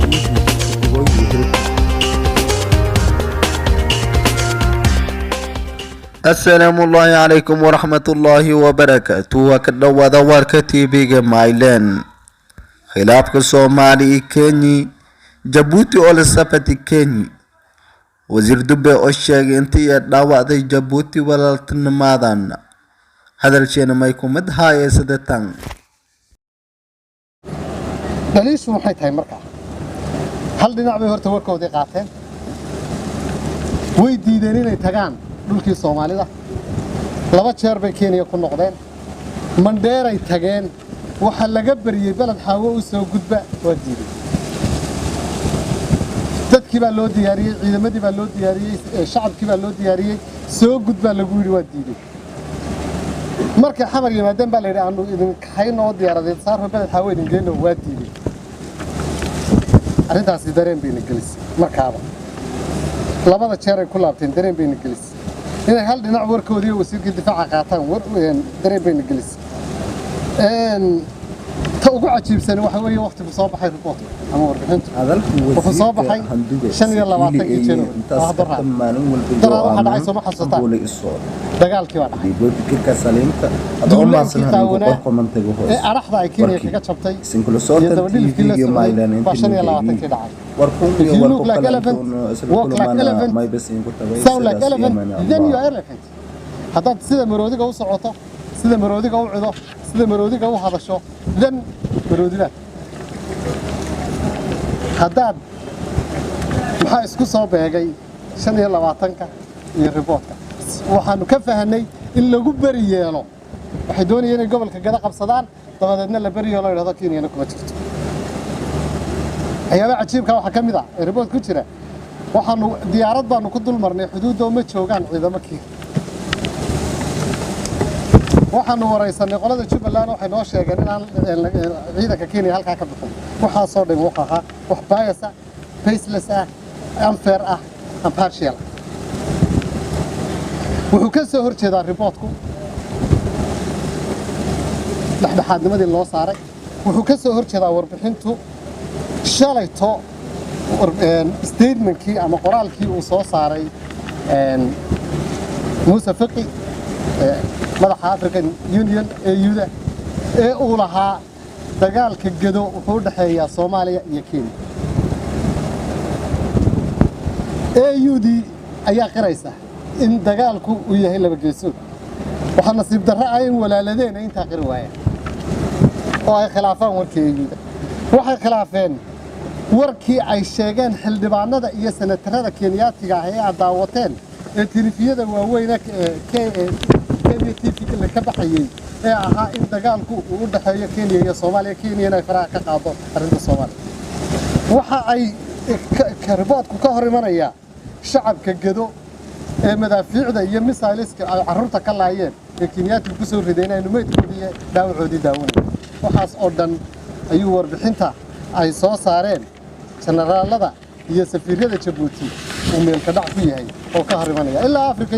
YouTube. Asalaamu ullaahi calaykum waraxmatullaahi wabarakaatu. Waa ka dhowaada warka TV-ga Myland. Khilaafka Soomaali iyo Kenya, Jabuuti oo la safati Kenya, Wasiir Dube oo sheegay intii ay dhaawacday Jabuuti walaaltinimadan. Hadalsheena may ku mid haayee sida tan. Dhaliishu maxay tahay markaa? Hal dhinac bay horta warkoodii qaateen. Way diideen inay tagaan dhulkii Soomaalida. Laba jeer bay Kenya ku noqdeen. Mandheeray tageen. Waxaa laga bariyey Beled Xaawo u soo gudba, waa diideen. Dadkii baa loo diyaariyey, ciidamadii baa loo diyaariyey, shacabkii baa loo diyaariyey, soo gudbaa lagu yidhi, waa diidey. Markay Xamar yimaadeen baa la yidhi, aanu idin kaxayno oo diyaaradeed saarro, Beled Xaawo idin geyno, waa diidey. Arrintaasi dareen bayna gelisay. Markaaba labada jeer ay ku laabteen dareen bayna gelisay. Inay hal dhinac warkoodii wasiirkii difaaca qaataan dareen bayna gelisay. Ta ugu cajiibsan waxa weeye waqtigu soo baxay reportka ama warbixintu wuxuu soo baxay 25-kii January oo hadda raac. Daraar waxaa dhacay, sooma xasuusataan? Dagaalkii baa dhacay, duulaankii qaawanaa ee araxda ay Kenya kaga jabtay iyo dabadhilifkii la socday baa 25-kii dhacay. If you look like elephant, walk like elephant, sound like elephant, then you are elephant. Haddaad sida maroodiga u socoto, sida maroodiga u cido, sida maroodiga u hadasho, then maroodibaad. Haddaad maxaa isku soo beegay 25-ka iyo reportka? Waxaanu ka fahanay in lagu beri yeelo. Waxay doonayeen inay gobolka Gada qabsadaan, dabadeedna la beri yeelo, idhahdo Kenyana kuma jirto. Waxyaabaha cajiibka waxaa ka mid ah ee report ku jira, waxaanu diyaarad baanu ku dul marnay xuduudda oo ma joogaan ciidamo Kenya. Waxaanu waraysanay qolada Jubbaland, waxay noo sheegeen inaan ciidanka Kenya halkaa ka bixin. Waxaasoo dhan wuxuu ahaa wax bias ah, baseless ah, unfair ah, impartial ah. Wuxuu ka soo hor jeedaa reportku dhexdhexaadnimadii loo saaray. Wuxuu ka soo hor jeedaa warbixintu shalayto statementkii ama qoraalkii uu soo saaray Muuse Fiqi, madaxa African Union, AU-da, ee uu lahaa dagaalka Gedo wuxuu u dhexeeyaa Soomaaliya iyo Kenya. AU-dii ayaa qiraysa in dagaalku uu yahay laba geesood. Waxaa nasiib darro ah in walaaladeen ay intaa qiri waayeen oo ay khilaafaan warkii AU-da. Waxay khilaafeen warkii ay sheegeen xildhibaanada iyo senatarada Kenyaatiga ah ee aad daawateen ee telefiyada waaweyn ee Kenya TV ka baxayey, ee ahaa in dagaalku uu u dhexeeyo Kenya iyo Soomaaliya, Kenya inay faraha ka qaado arrinta Soomaaliya. Waxa ay reportku ka hor imanayaa shacabka Gedo ee madaafiicda iyo missileska ay carruurta ka laayeen ee Kenyaatiga ku soo rideen aynu meydkoodii iyo dhaawacoodii daawanay. Waxaas oo dhan ayuu warbixinta ay soo saareen jenaraalada iyo safiirada Jabuuti uu meelka dhac ku yahay oo ka hor imanaya ilaa African.